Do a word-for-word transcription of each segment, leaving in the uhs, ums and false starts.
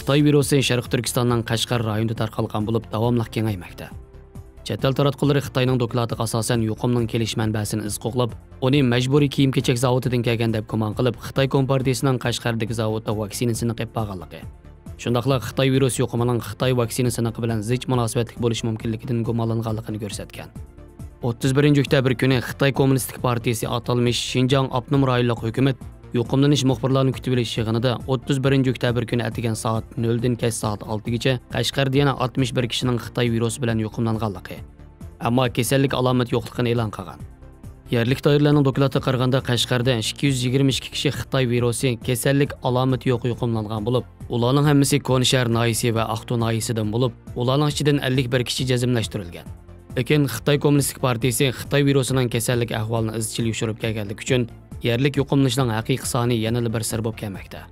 خىتاي ۋىرۇسى شەرقىي تۈركىستاننىڭ قەشقەر رايونىدا تارقالغان بولۇپ، داۋاملىق كېڭەيمەكتە. چەت ئەل تاراتقۇلىرى خىتاينىڭ دوكلاتىغا ئاساسەن، يۇقۇمنىڭ كېلىش مەنبەسىنى ئىز قوغلاپ، ئۇنى مەجبۇرىي كىيىم-كېچەك زاۋۇتىدىن كەلگەن دەپ گۇمان قىلىپ، خىتاي كومپارتىيىسىنىڭ قەشقەردىكى زاۋۇتتا ۋاكسىنا سىنىقى ئېلىپ بارغانلىقى، شۇنداقلا خىتاي ۋىرۇس يۇقۇمىنىڭ خىتاي ۋاكسىنا سىنىقى بىلەن زىچ مۇناسىۋەتلىك بولۇشى مۇمكىنلىكىدىن گۇمانلانغانلىقىنى كۆرسەتكەن. ئوتتۇز بىرىنچى ئۆكتەبىر كۈنى خىتاي كوممۇنىستىك پارتىيىسى ئاتالمىش شىنجاڭ ئاپتونوم رايونلۇق ھۆكۈمەت يۇقۇملىنىش مۇخبىرلارنى كۈتۈۋېلىش يىغىنىدا ئوتتۇز بىرىنچى ئۆكتەبىر كۈنى ئەتىگەن سائەت نۆلدىن كەچ سائەت ئالتىگىچە قەشقەردە يەنە ئاتمىش بىر كىشىنىڭ خىتاي ۋىرۇسى بىلەن يۇقۇملانغانلىقى، ئەمما كېسەللىك ئالامىتى يوقلۇقىنى ئېلان قىلغان. يەرلىك دائىرىلەرنىڭ دوكلاتىغا قارىغاندا، قەشقەردە ئىككى يۈز يىگىرمە ئىككى كىشى خىتاي ۋىرۇسى كېسەللىك ئالامىتى يوق يۇقۇملانغان بولۇپ، ئۇلارنىڭ ھەممىسى كونىشەھەر ناھىيەسى ۋە ئاقتۇ ناھىيەسىدىن بولۇپ، ئۇلارنىڭ ئىچىدىن ئەللىك بىر كىشى جەزملەشتۈرۈلگەن. لېكىن خىتاي كوممۇنىستىك پارتىيىسى خىتاي ۋىرۇسىنىڭ كېسەللىك ئەھۋالىنى ئىزچىل يوشۇرۇپ كەلگەنلىكى ئۈچۈن، يەرلىك يۇقۇملىنىشنىڭ ھەقىقىي سانى يەنىلا بىر سىر بولۇپ كەلمەكتە.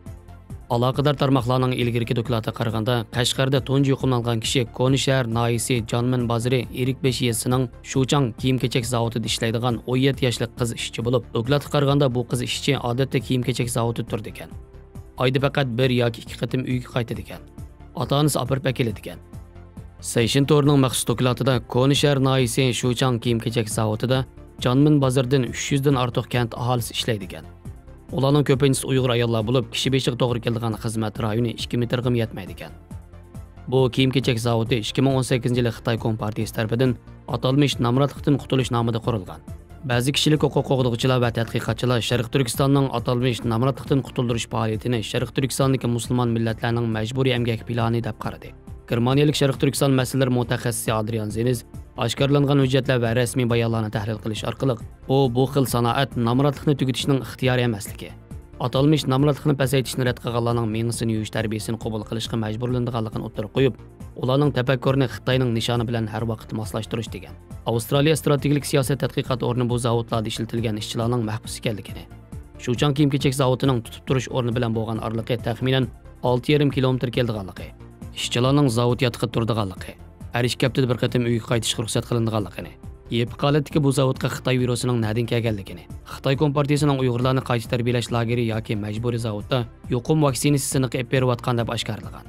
ئالاقىدار تارماقلارنىڭ ئىلگىرىكى دوكلاتىغا قارىغاندا، قەشقەردە تۇنجى يۇقۇملانغان كىشى كونىشەھەر ناھىيەسى جانمىن بازىرى ئېرىكبېشى يېزىسىنىڭ شۇچاڭ كىيىم-كېچەك زاۋۇتىدا ئىشلەيدىغان ئون يەتتە ياشلىق قىز ئىشچى بولۇپ، دوكلاتقا قارىغاندا، بۇ قىز ئىشچى ئادەتتە كىيىم-كېچەك زاۋۇتىدا تۇرىدىكەن. ئايدا پەقەت بىر ياكى ئىككى قېتىم ئۆيگە قايتىدىكەن. ئاتا-ئانىسى ئاپىرىپ ئەكېلىدىكەن. سەيشىن تورىنىڭ مەخسۇس دوكلاتىدا كونىشەھەر ناھىيەسى شۇچاڭ كىيىم-كېچەك زاۋۇتىدا جانمىن بازىرىدىن ئۈچ يۈزدىن ئارتۇق كەنت ئاھالىسى ئىشلەيدىكەن. ئۇلارنىڭ كۆپىنچىسى ئۇيغۇر ئاياللار بولۇپ، كىشى بېشىغا توغرا كېلىدىغان خىزمەت رايونى ئىككى مېتىرغىمۇ يەتمەيدىكەن. بۇ كىيىم-كېچەك زاۋۇتى ئىككى مىڭ ئون سەككىزىنچى يىلى خىتاي كومپارتىيىسى تەرىپىدىن ئاتالمىش نامراتلىقتىن قۇتۇلۇش نامىدا قۇرۇلغان. بەزى كىشىلىك ھوقۇق قوغدىغۇچىلار ۋە تەتقىقاتچىلار شەرقىي تۈركىستاننىڭ ئاتالمىش نامراتلىقتىن قۇتۇلدۇرۇش پائالىيىتىنى شەرقىي تۈركىستاندىكى مۇسۇلمان مىللەتلەرنىڭ مەجبۇرىي ئەمگەك پىلانى دەپ قارىدى. گېرمانىيەلىك شەرقىي تۈركىستان مەسىلىلىرى مۇتەخەسسىسى ئادرىيان زېنىز ئاشكارىلانغان ھۆججەتلەر ۋە رەسمىي بايانلارنى تەھلىل قىلىش ئارقىلىق، ئۇ بۇ خىل سانائەت نامراتلىقنى تۈگىتىشنىڭ ئىختىيارىي ئەمەسلىكى، ئاتالمىش نامراتلىقنى پەسەيتىشنى رەت قىلغانلارنىڭ مېڭىسىنى يۇيۇش تەربىيەسىنى قوبۇل قىلىشقا مەجبۇرلىنىدىغانلىقىنى ئوتتۇرىغا قويۇپ، ئۇلارنىڭ تەپەككۇرىنى خىتاينىڭ نىشانى بىلەن ھەر ۋاقىت ماسلاشتۇرۇش دېگەن. ئاۋسترالىيە ئىستراتېگىيەلىك سىياسەت تەتقىقات ئورنى بۇ زاۋۇتلاردا ئىشلىتىلگەن ئىشچىلارنىڭ مەھبۇس ئىكەنلىكىنى، شۇچاڭ كىيىم-كېچەك زاۋۇتىنىڭ تۇتۇپ تۇرۇش ئورنى بىلەن بولغان ئارىلىقى تەخمىنەن ئالتە يېرىم كىلومېتىر كېلىدىغانلىقى، ئىشچىلارنىڭ زاۋۇت ياتىقىدا تۇرىدىغانلىقى، ھەر ئىككى ھەپتىدە بىر قېتىم ئۆيگە قايتىشقا رۇخسەت قىلىنىدىغانلىقىنى، يېپىق ھالەتتىكى بۇ زاۋۇتقا خىتاي ۋىرۇسىنىڭ نەدىن كەلگەنلىكىنى، خىتاي كومپارتىيىسىنىڭ ئۇيغۇرلارنى قايتا تەربىيەلەش لاگېرى ياكى مەجبۇرىي زاۋۇتتا يۇقۇم ۋاكسىنىسى سىنىقى ئېلىپ بېرىۋاتقان دەپ ئاشكارىلىغان.